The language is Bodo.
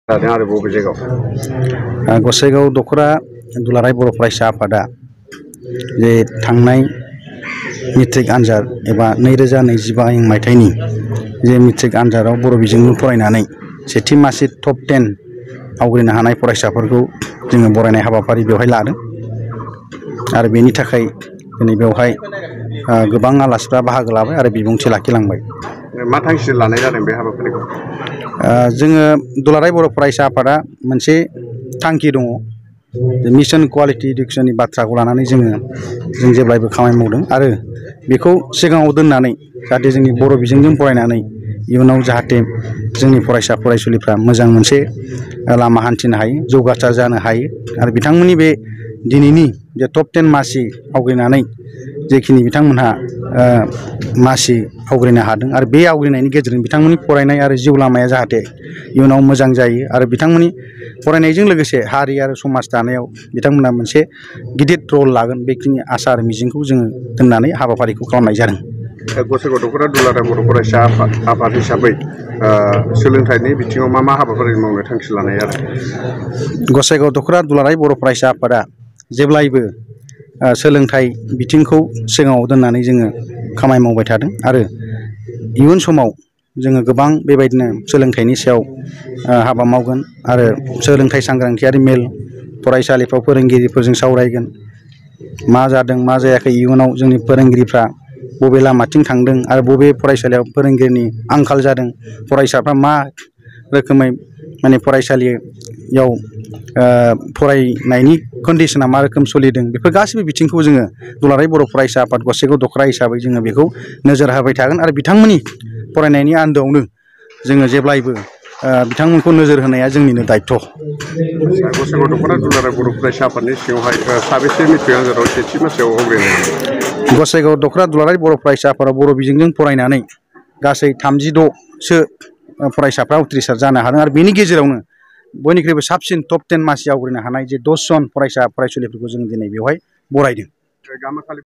आरो बबे जायगायाव गसाइगाव दखरा दुलाराय बर' फरायसा आफादा जे थांनाय मेट्रिक आनजाद एबा 2025 मायथाइनि जे मेट्रिक आनजादाव बर' बिजोंजों फरायनानै सेथि मासिक टप 10 आवग्रिनो हानाय फरायसाफोरखौ जोङो बरायनाय हाबाफारि बेवहाय लादों आरो बेनि थाखाय दिनै बेवहाय गोबां आलासिफ्रा बाहागो लाबाय आरो बिबुंथि लाखिलांबाय। मा थांखि लानाय जादों बे हाबाफारिखौ? जोङो दुलाराय बर' फरायसा आफादा मोनसे थांखि दङ, मिशन क्वालिटी इडुकेशननि बाथ्राखौ लानानै जों जेब्लायबो खामानि मावदों आरो बेखौ सिगाङाव दोननानै जाहाथे जोंनि बर' बिजोंजों फरायनानै इयुनाव जाहाथे जोंनि फरायसा फरायसुलिफ्रा मोजां मोनसे लामा हान्थिनो हायो, जौगासार जानो हायो आरो बिथांमोननि बे दिनैनि जे टप 10 मासि आवग्रिनानै जेखिनि बिथांमोनहा मासि आवग्रिनो हादों आरो बे आवग्रिनायनि गेजेरजों बिथांमोननि फरायनाय आरो जिउ लामाया जाहाथे इयुनाव मोजां जायो आरो बिथांमोननि फरायनायजों लोगोसे हारि आरो समाज दानायाव बिथांमोना मोनसे गिदिर रल लागोन, बेखिनि आसा आरो मिजिंखौ जोङो दोननानै हाबाफारिखौ खालामनाय जादों। गसाइगाव दखरा दुलाराय बर' फरायसा आफाद हिसाबै सोलोंथाइनि बिथिङाव मा हाबाफारि मावनो थांखि लानाय जादों? गसाइगाव दखरा दुलाराय बर' फरायसा आफादा जेब्लायबो सोलोंथाइ बिथिंखौ सिगाङाव दोननानै जोङो खामानि मावबाय थादों आरो इयुन समाव जोङो गोबां बेबायदिनो सोलोंथाइनि सायाव हाबा मावगोन आरो सोलोंथाइ सांग्रांथियारि मेल फरायसालिफ्राव फोरोंगिरिफोरजों सावरायगोन, मा जादों मा जायाखै, इयुनाव जोंनि फोरोंगिरिफ्रा बबे लामाथिं थांदों आरो बबे फरायसालियाव फोरोंगिरिनि आंखाल जादों, फरायसाफ्रा मा रोखोमै माने फरायसालियाव फरायनायनि कन्डिशना मा रोखोम सोलिदों, बेफोर गासैबो बिथिंखौ जोङो दुलाराय बर' फरायसा आफाद गसाइगाव दखरा हिसाबै जोङो बेखौ नोजोर होबाय थागोन आरो बिथांमोननि फरायनायनि आन्दोआवनो जोङो जेब्लायबो बिथांमोनखौ नोजोर होनाया जोंनिनो दायथ'। गसाइगाव दखरा दुलाराय बर' फरायसा आफादनि सिङावहाय साबेसे मेट्रिक आनजादाव सेथि मासिआव आवग्रिनो हादों? गसाइगाव दखरा दुलाराय बर' फरायसा आफादा बर' बिजोंजों फरायनानै गासै 36सो फरायसाफ्रा उथ्रिसार जानो हादों आरो बेनि गेजेरावनो बयनिख्रुइबो साबसिन टप 10 मासि आवग्रिनो हानाय जे 10 जन फरायसा फरायसुलिफोरखौ जों दिनै बेवहाय बरायदों।